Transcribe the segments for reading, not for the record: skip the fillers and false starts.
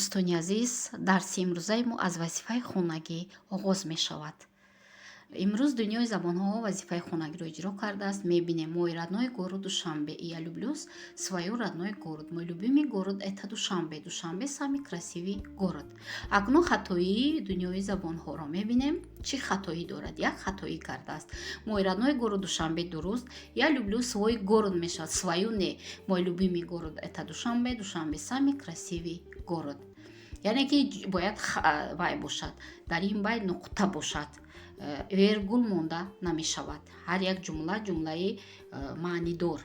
Дӯстони азиз, дарси имрӯзаи мо аз вазифаи хонагӣ оғоз мешавад. Имрӯз Дунёи забонҳо вазифаи хонагиро иҷро кардааст. Мебинем: мой родной город Душанбе, и я люблю свою родной город, мой любимый город — это Душанбе, Душанбе — самый красивый город. Акнун хатоии Дунёи забонҳоро мебинем. Чӣ хатоӣ дорад? Як хатоӣ кардааст. Мой родной город Душанбе дуруст, я люблю свой город мешавад, свою не. Мой любимый город — это Душанбе, Душанбе — самый красивый город. Яъне ки бояд вай бошад, дар ин байт нуқта бошад, вергул монда намешавад. Ҳар як ҷумла ҷумлаи маънидор.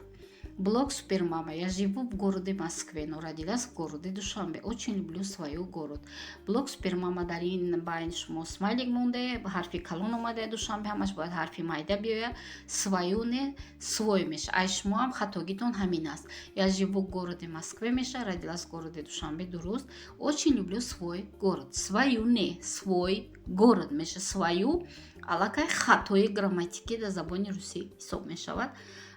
Блог Супермама: я живу в городе Москве, но родилась в городе Душанбе, очень люблю свою город. Блог Супермама, дар ин байн шумо смайлик монде, ҳарфи калон омада, Душанбе ҳамаш бояд ҳарфи майда биёяд. Свою не, свой меша. Ай шумо ҳам хатогитон ҳамин аст. Я живу в городе Москве меша, родилась в городе Душанбе дуруст, очень люблю свой город. Свою не, свой город меша. Свою аллакай хатои грамматикӣ дар забони русӣ ҳисоб мешавад.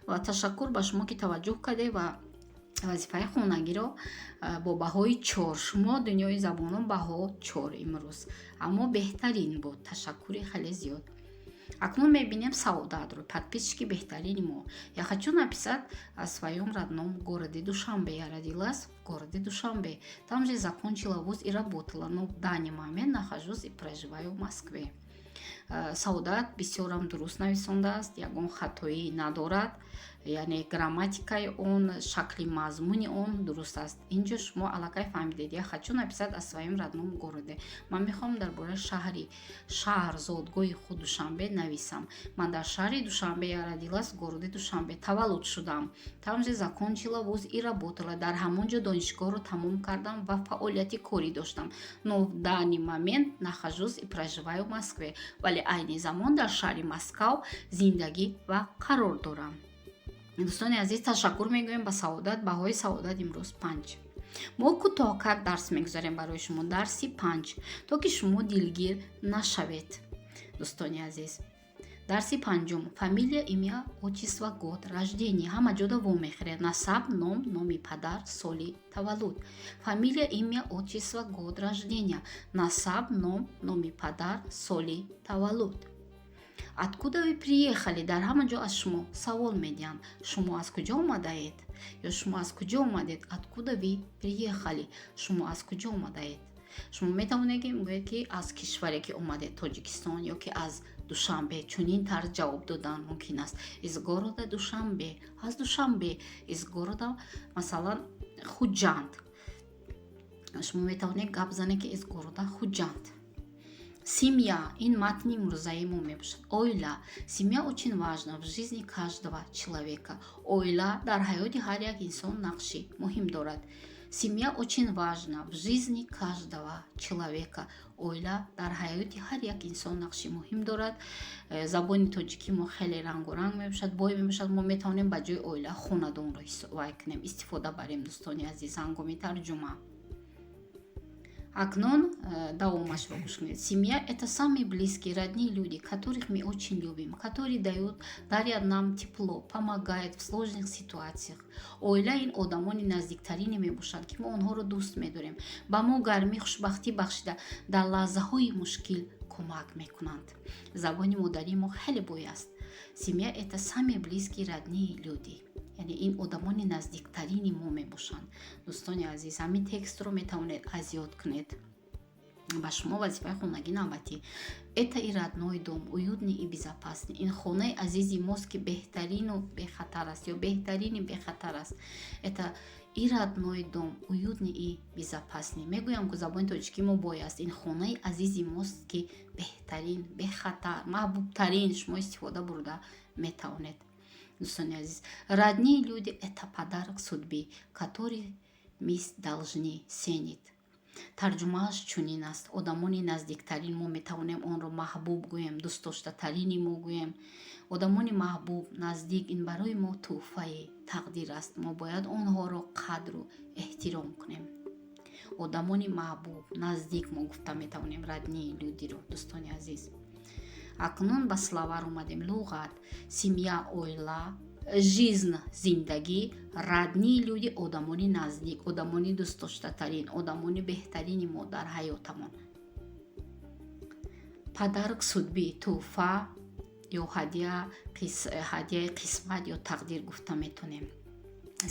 Ва ташаккур ба шумо, ки таваҷҷӯҳ кардед ва вазифаи хонагиро бо баҳои 4. Шумо, Дунёи забонон, баҳо 4 имрӯз, аммо беҳтарин буд. Ташаккури хеле зиёд. Акнун мебинем Саодатро, подписчики беҳтарини мо. Я хочу написать о своем родном городе Душанбе. Я родилась в городе Душанбе, там же закончила вуз и работала, но в данный момент нахожусь и проживаю в Москве. Саодат бисёрам дуруст нависондааст, ягон хатоӣ надорад, яъне грамматикаи он, шакли мазмуни он дуруст аст. Инҷо шумо аллакай фаҳмидед: я хочу написать о своем родном городе, ман мехоҳам дар бораи шаҳри, шаҳр, зодгоҳи худ Душанбе нависам. Ман дар шаҳри Душанбе, я родилась в городе Душанбе, таваллуд шудам. Там же закончила вуз и работала, дар ҳамон ҷо донишгоҳро тамом кардам ва фаъолияти корӣ доштам. Но в данный момент нахожусь и проживаю в Москве, вале айни замон дар шаҳри Москав зиндагӣ ва қарор дорам. Дӯстони азиз, ташаккур мегӯем ба Саодат. Баҳои Саодат имрӯз 5. Мо кӯтоҳкак дарс мегузарем барои шумо, дарси 5, то ки шумо дилгир нашавед. Дӯстони азиз, дарси панҷум: фамилия, имя, отчество, год рождения. Ҳама ҷода вомехӯред: насаб, ном, номи падар, соли таваллуд. Фамилия, имя, отчество, год рождения. Насаб, ном, номи падар, соли таваллуд. Откуда вы приехали? Дар ҳама ҷо аз шумо савол медиҳанд: шумо аз куҷо омадаед ё шумо аз куҷо омадед? Откуда вы приехали? Шумо аз куҷо омадаед? Шумо метавонед ки гӯед, ки аз кишваре ки омадед, Тоҷикистон, ё ки аз Душанбе. Чунин тарз ҷавоб додан мумкин аст: из города Душанбе, аз Душанбе, из города, масалан, Хуҷанд. Шумо метавонед гап занед, ки из города Хуҷанд. Семья — ин матни имрӯзаи мо мебошад. Оила. Семья очень важна в жизни каждого человека. Оила дар ҳаёти ҳар як инсон нақши муҳим дорад. Семья очень важна в жизни каждого человека. Оила дар ҳаёти ҳар як инсон нақши муҳим дорад. Забони тоҷикӣ мо хеле рангоранг мебошад, бой мебошад. Мо метавонем ба ҷои оила хонадонро вай кунем, истифода барем, дӯстони азиз, ҳангоми тарҷума. Акнун давомашро гӯш кунед. Семья — это самые близкие, родные люди, которых мы очень любим, которые дают, дарят нам тепло, помогают в сложных ситуациях. Оила ин одамони наздиктарине мебошанд, ки мо онҳоро дӯст медорем, ба мо гармӣ, хушбахтӣ бахшида, дар лаҳзаҳои мушкил кӯмак мекунанд. Забони модарии мо хеле бой аст. Семья — это самые близкие, родные люди, яъне ин одамони наздиктарини мо мебошанд. Дӯстони азиз, ҳамин текстро метавонед аз ёд кунед. Ба шумо вазифаи хонагӣ навбатӣ: это и родной дом, уютный и безопасный. Ин хонаи азизи мост, ки беҳтарину бехатар аст ё беҳтарини бехатар аст. Это и родной дом, уютный и безопасный. Мегӯям, ки забони тоҷикӣ мо бой аст. Ин хонаи азизи мост, ки беҳтарин, бехатар, маҳбубтарин. Шумо истифода бурда метавонед, дӯстони азиз. Родные люди — это подарок судьбы, который мы должны ценить. Тарҷумааш чунин аст: одамони наздиктарин, мо метавонем онро маҳбуб гӯем, дӯстдоштатарини мо гӯем. Одамони маҳбуб, наздик — ин барои мо тӯҳфаи тақдир аст. Мо бояд онҳоро қадру эҳтиром кунем. Одамони маҳбуб, наздик мо гуфта метавонем родные люди ро. Дӯстони азиз, акнун ба словарь омадем. Луғат: семья — оила. Жизнь — зиндагӣ, родные люди — одамони наздик, одамони дӯстдоштатарин, одамони беҳтарини мо дар ҳаётамон. Подарок судьбы — тӯҳфа ё ҳадя, ҳадяи қисмат ё тақдир гуфта метонем.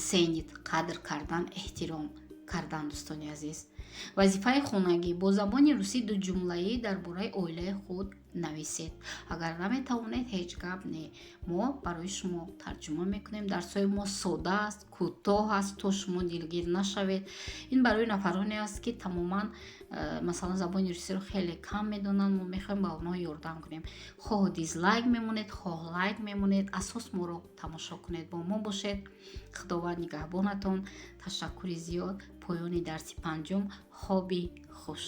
Ценить — қадр кардан, эҳтиром кардан. Дӯстони азиз, вазифаи хонагӣ: бо забони русӣ ду ҷумлаӣ дар бораи оилаи худ нависед. Агар наметавонед, ҳеҷ гап не, мо барои шумо тарҷума мекунем. Дарсҳои мо сода аст, кӯтоҳ аст, то шумо дилгир нашавед. Ин барои нафароне аст, ки тамоман масалан, забони русиро хеле кам медонанд. Мо мехоҳем ба онҳо ёрдам кунем. Хоҳ дизлайк мемонед, хоҳ лайк мемонед, асос моро тамошо кунед, бо мо бошед. Худованд нигаҳбонатон. Ташаккури зиёд. Поёни дарси панҷум. Хоби хуш.